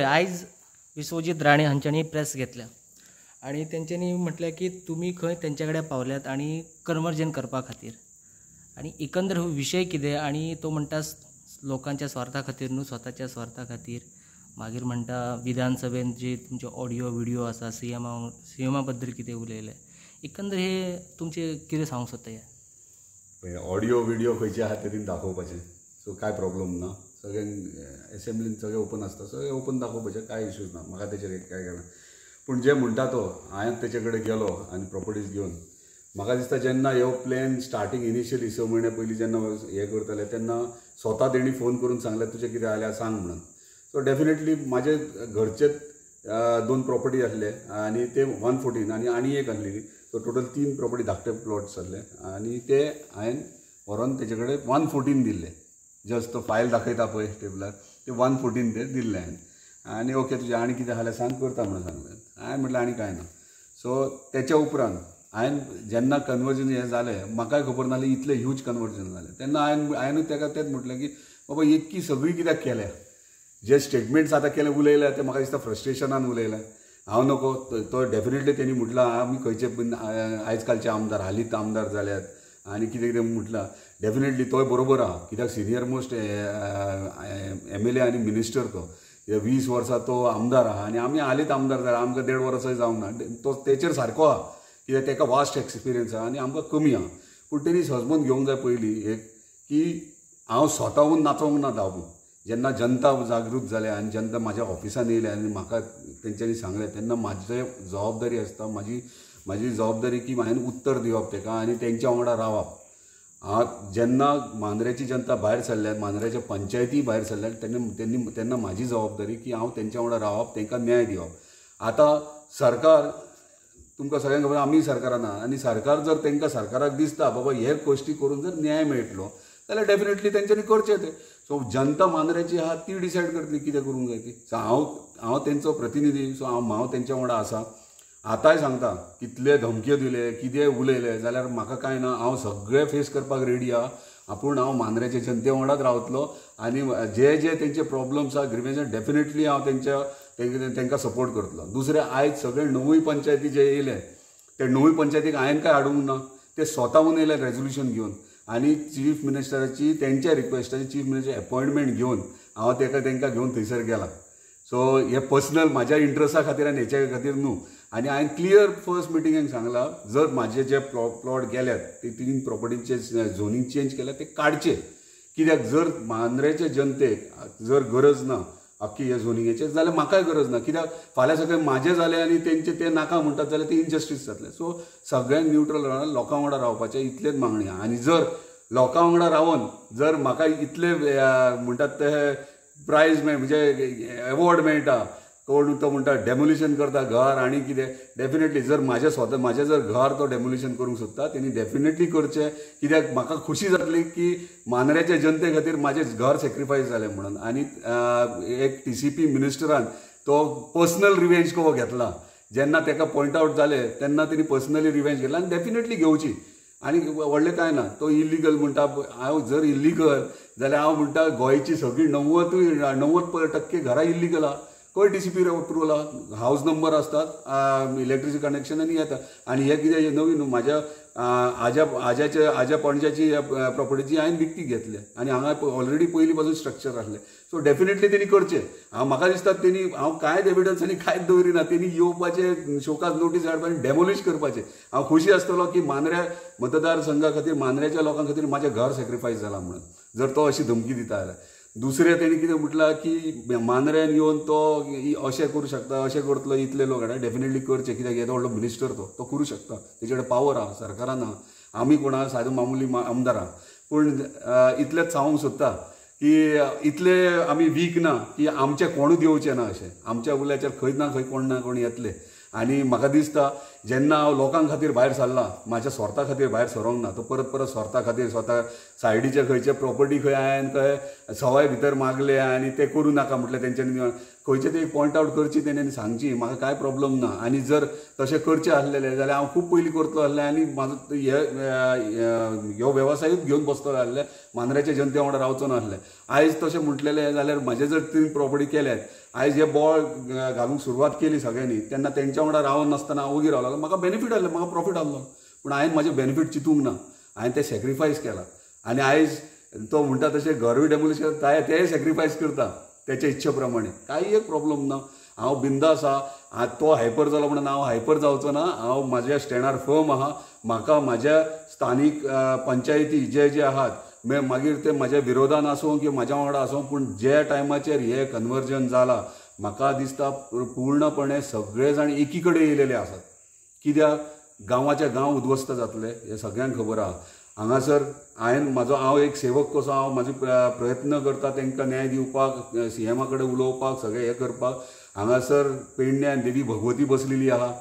आयज विश्वजीत राणे हांच्यांनी प्रेस घेतल्या आनी तेंच्यांनी म्हटलें की तुमी खंय तेंचे कडेन पावल्यात आनी कन्वर्जन करपा खातीर आनी एकंदर हो विशय कितें आनी तो म्हणटा लोकांच्या स्वार्था खातीर न्हू, स्वताच्या स्वार्था खातीर. मागीर म्हणटा विधानसभेन जे तुमचे ऑडियो विडियो आसा सीएमा बद्दल कितें उलयलें, एकंदर हे तुमचे कितें सांगूंक सोदता? हे ऑडियो विडियो खंयचे आहा ते दाखोवपाचे, सो कांय प्रॉब्लम ना. सगळ्यांक एसेंब्लीन सगळें ओपन आसता, सगळें ओपन दाखोवपाचें, कांय इश्यूज ना म्हाका तेचेर कांय ना. पूण जे म्हणटा तो हांवें तेचे कडेन गेलो आनी प्रॉपर्टीज घेवन म्हाका दिसता जेन्ना ह्यो प्लॅन स्टार्टींग इनिशियली 6 म्हयने पयलीं जेन्ना हें करताले तेन्ना स्वता तेणी फोन करून सांगलें तुजें कितें आल्यार सांग म्हणून. सो डेफिनेटली म्हाजे घरचेच 2 प्रॉपर्टी आसले आनी ते 114 आनी आनी एक आसलेली, सो टोटल 3 प्रॉपर्टी धाकटे प्लॉट्स आसले आनी ते हांवें व्हरोन तेजे कडेन 114 दिल्ले. जस्ट तो फायल दाखयता पळय टेबलार ते 114 ते दिल्ले हांवें आनी ओके तुजें आनी कितें आसल्यार सांग करता म्हणून सांगलें. हांवें म्हटलें आनी कांय ना. सो तेच्या उपरांत हांवें जेन्ना कन्वर्जन हें जालें म्हाकाय खबर नासलें इतलें ह्यूज कन्वर्जन जालें तेन्ना हांवें ताका तेंच म्हटलें की बाबा इतकी सगळी कित्याक केल्या, जे स्टेटमेंट्स आतां केले उलयले ते म्हाका दिसता फ्रस्ट्रेशनान उलयले. हांव नको तो डेफिनेटली तेणी म्हटलां आमी खंयचे आयज कालचे आमदार हालींच आमदार जाल्यात आनी कितें कितें म्हटलां, डेफिनेटली तोय बरोबर आहा कित्याक सिनियर मोस्ट MLA आनी मिनिस्टर तो, 20 वर्सां तो आमदार आहा आनी आमी हालींच आमदार जाल्या, आमकां 1.5 वर्सां जावंक ना. तो तेचेर सारको आहा कित्याक ताका वास्ट एक्सपिरियन्स आहा आनी आमकां कमी आहा. पूण तेणी सजमन घेवंक जाय पयलीं एक की हांव स्वताहून नाचोंक ना धांवूं. जेन्ना जनता जागृत जाल्या आनी जनता म्हाज्या ऑफिसान येयल्या आनी म्हाका तेंच्यांनी सांगलें तेन्ना म्हाजे जबाबदारी आसता, म्हाजी जबाबदारी की हांवें उत्तर दिवप ताका आनी तेंच्या वांगडा रावप. हांव जेन्ना मांद्रेची जनता भायर सरल्या, मांद्रेच्या पंचायती भायर सरल्या तेन्ना म्हाजी जबाबदारी की हांव तेंच्या वांगडा रावप, तांकां न्याय दिवप. आतां सरकार तुमकां सगळ्यांक खबर आमी सरकारान आहा आनी सरकार जर तांकां सरकाराक दिसता बाबा हे गोश्टी करून जर न्याय मेळटलो जाल्यार डेफिनेटली तेंच्यांनी करचें तें. सो जनता मांद्रेची आहा ती डिसायड करतली कितें करूंक जाय ती. सो हांव तेंचो प्रतिनिधी, सो हांव तेंच्या वांगडा आसा. आतांय सांगता कितले धमक्यो दिले कितें उलयले जाल्यार म्हाका कांय ना, हांव सगळें फेस करपाक रेडी आहा. पूण हांव मांद्रेच्या जनते वांगडाच रावतलो आनी जे जे तेंचे प्रॉब्लम्स आहा ग्रिवेन्स डेफिनेटली हांव तेंकां सपोर्ट करतलो. दुसरें आयज सगळे 9 पंचायती जे येयले ते 9 पंचायतीक हांवें कांय हाडूंक ना, ते स्वताहून येयले रेजोल्युशन घेवन आनी चीफ मिनिस्टराची तेंच्या रिक्वेस्टाची चीफ मिनिस्टर अपॉयंटमेंट घेवन हांव तांकां घेवन थंयसर गेला. सो हे पर्सनल म्हाज्या इंट्रस्टा खातीर आनी हेच्या खातीर न्हू. आनी हांवें क्लियर फर्स्ट मिटिंगेक सांगलां जर म्हाजे जे प्लॉट गेल्यात ते 3 प्रॉपर्टीचे झोनींग चेंज केल्या ते काडचे, कित्याक जर मांद्रेचे जनतेक जर गरज ना आख्खी हे झोनिंगेचेर जाल्यार म्हाकाय गरज ना, कित्याक फाल्यां सगळें म्हाजें जालें आनी तेंचे ते नाका म्हणटात जाल्यार ते इनजस्टीस जातलें. सो सगळ्यांक न्यूट्रल रावन लोकां वांगडा रावपाचें इतलेंच मागणी आहा. आनी जर लोकां वांगडा रावन जर म्हाका इतले म्हणटात ते प्रायज मेळ म्हणजे एवॉर्ड मेळटा, कोण तो म्हणटा डेमोलिशन करता घर आनी कितें, डेफिनेटली जर म्हाजें स्वता म्हाजें जर घर तो डेमोलिशन करूंक सोदता तेणी डेफिनेटली करचें, कित्याक म्हाका खुशी जातली की मांद्रेच्या जनते खातीर म्हाजें घर सेक्रिफायस जालें म्हणून. आनी एक TCP मिनिस्टरान तो पर्सनल रिवेंज कसो घेतला, जेन्ना ताका पॉयंट आवट जालें तेन्ना तेणी पर्सनली रिवेंज घेतला आनी डेफिनेटली घेवची. आनी व्हडलें कांय ना, तो इलिगल म्हणटा, हांव जर इलिगल जाल्यार हांव म्हणटा गोंयची सगळीं 90% घरां इलिगल आहा. खंय TCP approval आहा, हावज नंबर आसतात, इलेक्ट्रिसिटी कनेक्शन आनी येता. आनी हें कितें नवीन म्हाज्या आज्या पणज्याची प्रॉपर्टीची हांवें विकती घेतल्या आनी हांगा ऑलरेडी पयलीं पासून स्ट्रक्चर आसलें. सो डेफिनेटली तेणी करचें. हांव म्हाका दिसता तेणी हांव कांयच एविडन्स आनी कांयच दवरिना, तेणी येवपाचें शोकाज नोटीस हाडपाचें आनी डेमोलिश करपाचें. हांव खुशी आसतलो की मांद्र्या मतदारसंघा खातीर मांद्र्याच्या लोकां खातीर म्हाजें घर सेक्रिफायस जालां म्हणून जर तो अशी धमकी दिता जाल्यार. दुसरें तेणी कितें म्हटलां की मांद्र्यान येवन तो अशें करूं शकता अशें करतलो इतले लोक डेफिनेटली करचें, कित्याक येदो व्हडलो मिनिस्टर तो करूं शकता, तेजे कडेन पावर आहा, सरकारान आहा, आमी कोण आहा सादो मामुली आमदार आहा. पूण इतलेंच सांगूंक सोदता की इतले आमी वीक ना की आमचें कोणूच येवचें ना, अशें आमच्या उल्याचेर खंय ना खंय कोण ना कोण येतले. आनी म्हाका दिसता जेन्ना हांव लोकां खातीर भायर सरला, म्हाज्या स्वार्था खातीर भायर सरोंक ना, तो परत परत स्वार्था खातीर स्वता सायडीचे खंयचे प्रॉपर्टी खंय हांवें खंय सवाय भितर मागले आनी ते करूं नाका म्हटलें तेंच्यांनी. खंयचे ते पॉयंट आवट करची तेणी आनी सांगची, म्हाका कांय प्रॉब्लम ना. आनी जर तशें करचें आसलेलें जाल्यार हांव खूब पयलीं करतलो आसलें आनी म्हाजो हे ह्यो वेवसायूच घेवन बसतलो आसलें, मांद्र्याच्या जनते वांगडा रावचो नासलें. आयज तशें म्हटलेलें जाल्यार म्हाजे जर 3 प्रॉपर्टी केल्यात, आयज हे बोळ घालूंक सुरवात केली सगळ्यांनी, तेन्ना तेंच्या वांगडा रावन नासतना हांव ओगी रावलो, म्हाका बेनिफीट आसलें, म्हाका प्रॉफीट आसलो. पूण हांवें म्हाजें बेनिफीट चिंतूंक ना, हांवें तें सॅक्रिफायस केलां. आनी आयज तो म्हणटा तशें घरूय डेमोलिश करता, तेंय सॅक्रिफायस करता तेच्या इच्छे प्रमाणे, कांय एक प्रॉब्लम ना. हांव बिंदास आहा, तो हायपर जालो म्हणून हांव हायपर जावचो ना, हांव म्हाज्या स्टँडार फर्म आहा. म्हाका म्हाज्या स्थानीक पंचायती जे जे आहात मागीर ते म्हाज्या विरोधान आसूं किंवा म्हाज्या वांगडा आसूं, पूण ज्या टायमाचेर हें कन्वर्जन जालां म्हाका दिसता पूर्णपणे सगळे जाण एकी कडेन येयलेले आसात. कित्याक गांवाचे गांव उद्ध्वस्त जातले हें सगळ्यांक खबर आहा. हांगासर हांवें म्हाजो हांव एक सेवक कसो हांव म्हाजो प्रयत्न करता तांकां न्याय दिवपाक, सीएमा कडेन उलोवपाक, सगळें हें करपाक. हांगासर पेडण्यान देवी भगवती बसलेली आहा,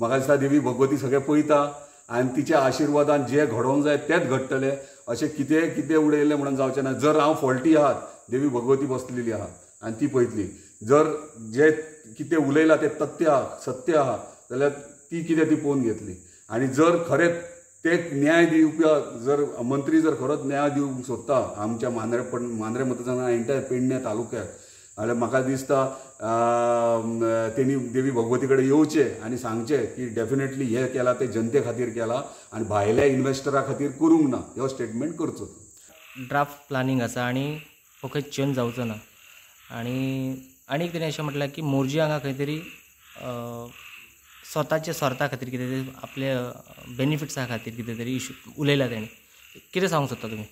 म्हाका दिसता देवी भगवती सगळें पळयता आनी तिच्या आशिर्वादान जें घडोवंक जाय तेंच घडटलें. अशें कितें कितें उडयलें म्हणून जावचें ना. जर हांव फॉल्टी आहात, देवी भगवती बसलेली आहा आनी ती पळयतली. जर जें कितें उलयलां तें तथ्य आहा, सत्य आहा, जाल्यार ती कितें ती पळोवन घेतली. आनी जर खरेंच ते न्याय दिवपी जर मंत्री जर खरोच न्याय दिवंक सोदता आमच्या मांद्रे मतदारसंघात एंटायर पेडणे तालुक्याक, जाल्यार म्हाका दिसता तेणी देवी भगवती कडेन येवचें आनी सांगचें की डेफिनेटली हें केलां तें जनते खातीर केलां आनी भायल्या इन्वेस्टरा खातीर करूंक ना, हो स्टेटमेंट करचो. ड्राफ्ट प्लॅनिंग आसा आनी हो खंय चेंज जावचो ना. आनी आनीक तेणी अशें म्हटलां की मोरजी हांगा खंय तरी स्वताच्या स्वार्था खातीर कितें तरी आपल्या बेनिफिट्सा खातीर कितें तरी इशू उलयला तेणी, कितें सांगूंक सोदता तुमी?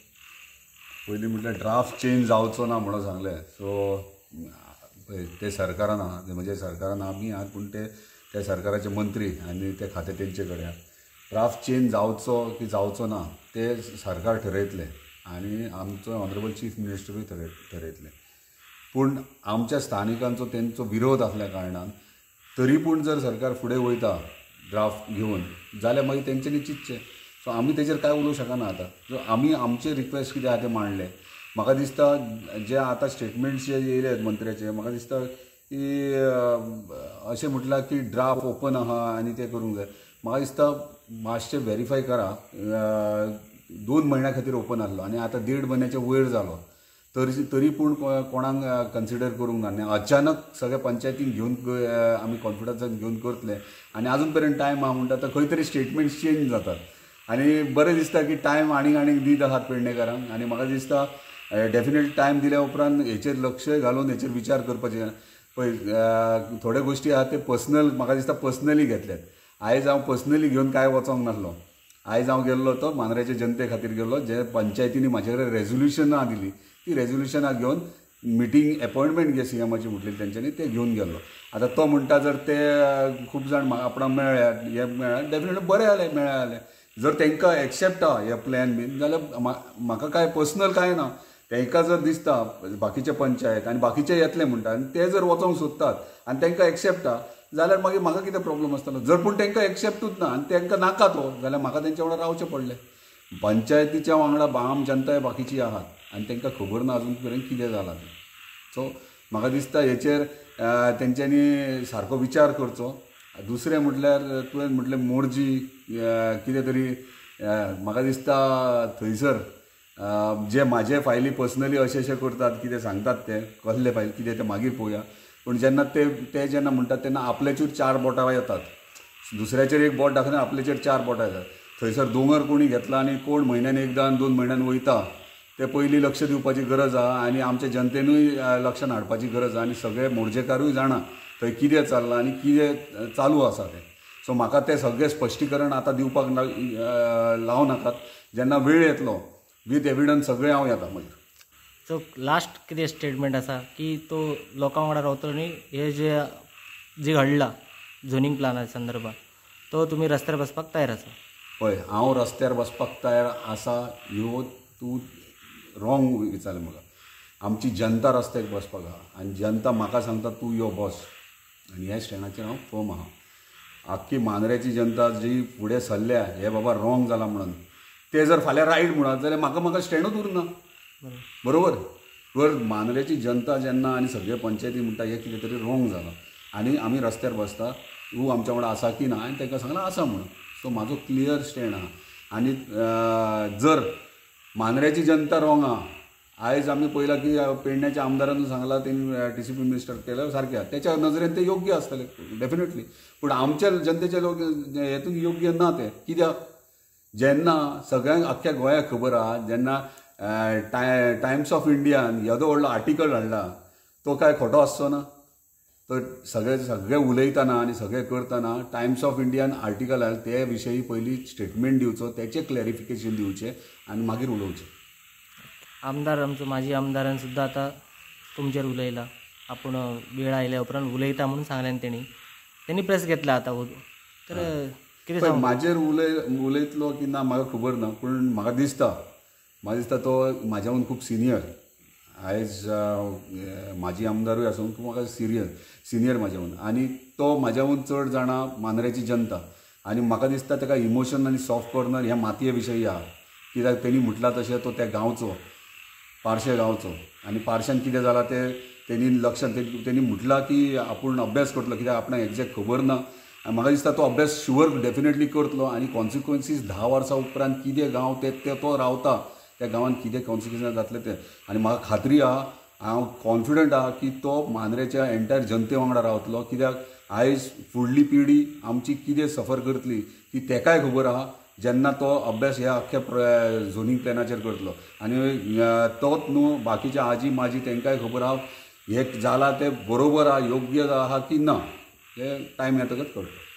पयलीं म्हटल्यार ड्राफ्ट चेंज जावचो ना म्हणून सांगलें. सो ते सरकारान आहा, म्हणजे सरकारान आमी आहात, पूण ते त्या सरकाराचे मंत्री आनी ते खातें तेंचे कडेन आहा. ड्राफ्ट चेंज जावचो की जावचो ना ते सरकार ठरयतलें आनी आमचो ऑनरेबल चीफ मिनिस्टरूय ठरयतले. पूण आमच्या स्थानिकांचो तेंचो विरोध आसल्या कारणान तरी पूण जर सरकार फुडें वयता ड्राफ्ट घेवन जाल्यार मागीर तेंच्यांनी चिंतचें. सो आमी तेजेर कांय उलोवंक शकना आतां. सो आमी आमचे रिक्वेस्ट कितें आहा तें मांडलें. म्हाका दिसता जे आतां स्टेटमेंट्स जे येयले मंत्र्याचे, म्हाका दिसता की अशें म्हटलां की ड्राफ्ट ओपन आहा आनी तें करूंक जाय. म्हाका दिसता मातशें वेरीफाय करा, 2 म्हयन्या खातीर ओपन आसलो आनी आतां 1.5 म्हयन्याच्या वयर जालो, तरी पूण कोणाक कन्सिडर करूंक ना. आनी अचानक सगळ्या पंचायतींक घेवन आमी कॉन्फिडन्सान घेवन करतले आनी आजून पर्यंत टायम आहा म्हणटा आतां खंय तरी स्टेटमेंट्स चेंज जातात आनी बरें दिसता की टायम आनीक आनीक दीत आहात पेडणेकारांक. आनी म्हाका दिसता डेफिनेटली टायम दिल्या उपरांत हेचेर लक्ष घालून हेचेर विचार करपाचें. पळय थोड्यो गोश्टी आहात ते पर्सनल, म्हाका दिसता पर्सनली घेतल्यात. आयज हांव पर्सनली घेवन कांय वचोंक नासलो, आयज हांव गेल्लो तो मांद्र्याच्या जनते खातीर गेल्लो. जे पंचायतींनी म्हाजे कडेन रेजोल्युशनां दिली ती रेजोल्युशनां घेवन मिटींग एपॉयंटमेंट घे सीएमाची म्हटलेली तेंच्यांनी, ते घेवन गेल्लो. आतां तो म्हणटा जर ते खूब जाण आपणाक मेळ्ळ्या हे मेळ्ळ्या डेफिनेटली बरें जालें मेळ्ळें जालें. जर तांकां एक्सेप्ट आहा हे प्लॅन बीन जाल्यार म्हाका कांय पर्सनल कांय ना. तांकां जर दिसता बाकीचे पंचायत आनी बाकीचे येतले म्हणटा आनी ते जर वचोंक सोदतात आनी तांकां एक्सेप्ट आहा जाल्यार मागीर म्हाका कितें प्रॉब्लम आसतलो. जर पूण तांकां एक्सेप्टूच ना आनी तांकां नाका तो जाल्यार म्हाका तेंच्या वांगडा रावचें पडलें. पंचायतीच्या वांगडा आम जनताय बाकीची आहात आनी तांकां खबर ना अजून पर्यंत कितें जालां तें. सो म्हाका दिसता हेचेर तेंच्यांनी सारको विचार करचो. दुसरें म्हटल्यार तुवें म्हटलें मोरजी कितें तरी, म्हाका दिसता थंयसर जे म्हाजे फायली पर्सनली अशें अशें करतात कितें सांगतात ते कसले फायली कितें तें मागीर पळोवया. पूण जेन्ना ते जेन्ना म्हणटात तेन्ना आपल्याचेर 4 बोटां येतात, दुसऱ्याचेर एक बोट दाखयना आपल्याचेर 4 बोटां येतात. थंयसर दोंगर कोणी घेतला आनी कोण म्हयन्यान एकदां 2 म्हयन्यान वयता ते पयलीं लक्ष दिवपाची गरज आहा आनी आमच्या जनतेनूय लक्षान हाडपाची गरज आहा आनी सगळे मोरजेकारूय जाणा थंय कितें चल्लां आनी कितें चालू आसा तें. सो म्हाका तें सगळें स्पश्टीकरण आतां दिवपाक लावं नाकात, जेन्ना वेळ येतलो वीथ एविडन्स सगळें हांव येता मागीर. सो लास्ट कितें स्टेटमेंट आसा की तो लोकां वांगडा रावतलो न्ही, हे जे जे घडलां झोनींग प्लाना संदर्भात तो तुमी रस्त्यार बसपाक तयार आसा? पळय हांव रस्त्यार बसपाक तयार आसा ह्यो तूं रॉंग विचारलें म्हाका. आमची जनता रस्त्यार बसपाक आहा आनी जनता म्हाका सांगता तूं यो बस, आनी ह्या स्टँडाचेर हांव फर्म आहा. आख्खी मांद्र्याची जनता जी फुडें सरल्या हे बाबा रॉंग जाला म्हणून, ते जर फाल्यां रायट म्हणत जाल्यार म्हाका म्हाका स्टँडूच उरना. बरोबर, कर मांद्रेची जनता जेन्ना आनी सगळे पंचायती म्हणटा हें कितें तरी रोंग जालां आनी आमी रस्त्यार बसता, तूं आमच्या वांगडा आसा की ना, आनी तांकां सांगलां आसा म्हणून. सो म्हाजो क्लियर स्टँड आहा. आनी जर मांद्रेची जनता रोंग आहा, आयज आमी पळयलां की पेडण्याच्या आमदारान सांगलां तेणी TCP minister केलं सारकें आहा, तेच्या नजरेन ते योग्य आसतले डेफिनेटली, पूण आमच्या जनतेच्या लोक हेतून योग्य ना तें. कित्याक जेन्ना सगळ्यांक आख्ख्या गोंयाक खबर आहा, जेन्ना टायम्स ऑफ इंडियान येदो व्हडलो आर्टिकल हाडला तो काय खोटो आसचो ना. तर सगळे सगळे उलयतना आनी सगळे करतना टायम्स ऑफ इंडियान आर्टिकल हाडला ते विशयी पयलीं स्टेटमेंट दिवचो, तेचें क्लॅरिफिकेशन दिवचें आनी मागीर उलोवचें. आमदार आमचो माजी आमदारान सुद्दां आतां तुमचेर उलयला, आपूण वेळ आयल्या उपरांत उलयता म्हणून सांगलें तेणी, तेणी प्रेस घेतला आतां. तर कितें सांगू, म्हाजेर उलयतलो की ना म्हाका खबर ना, पूण म्हाका दिसता, म्हाका दिसता तो म्हाज्याहून खूब सिनियर. आयज म्हाजी आमदारूय आसून तूं म्हाका सिनियर म्हाज्याहून, आनी तो म्हाज्याहून चड जाणा मांद्रेची जनता. आनी म्हाका दिसता ताका इमोशन आनी सॉफ्ट कॉर्नर ह्या मातये विशयी आहा, कित्याक तेणी म्हटलां तशें तो त्या गांवचो, पार्शे गांवचो, आनी पार्शान कितें जालां तें तेणी लक्षांत तेणी म्हटलां की आपूण अभ्यास करतलो, कित्याक आपणाक एग्जॅक्ट खबर ना. आनी म्हाका दिसता तो अभ्यास शुवर डेफिनेटली करतलो आनी कॉन्सिक्वन्सीस 10 वर्सां उपरांत कितें गांव ते तो रावता त्या गांवांत कितें कॉन्सिक्वन्सीस जातले ते. आनी म्हाका खात्री आहा, हांव कॉन्फिडंट आहा की तो मांद्रेच्या एंटायर जनते वांगडा रावतलो, कित्याक आयज फुडली पिढी आमची कितें सफर करतली ती तेकाय खबर आहा जेन्ना तो अभ्यास ह्या अख्ख्या झोनींग प्लॅनाचेर करतलो. आनी तोच न्हू, बाकीच्या आजी माजी तेंकांय खबर आहा हें जालां तें बरोबर आहा, योग्य आहा की ना, तें टायम येतकच कळटलो.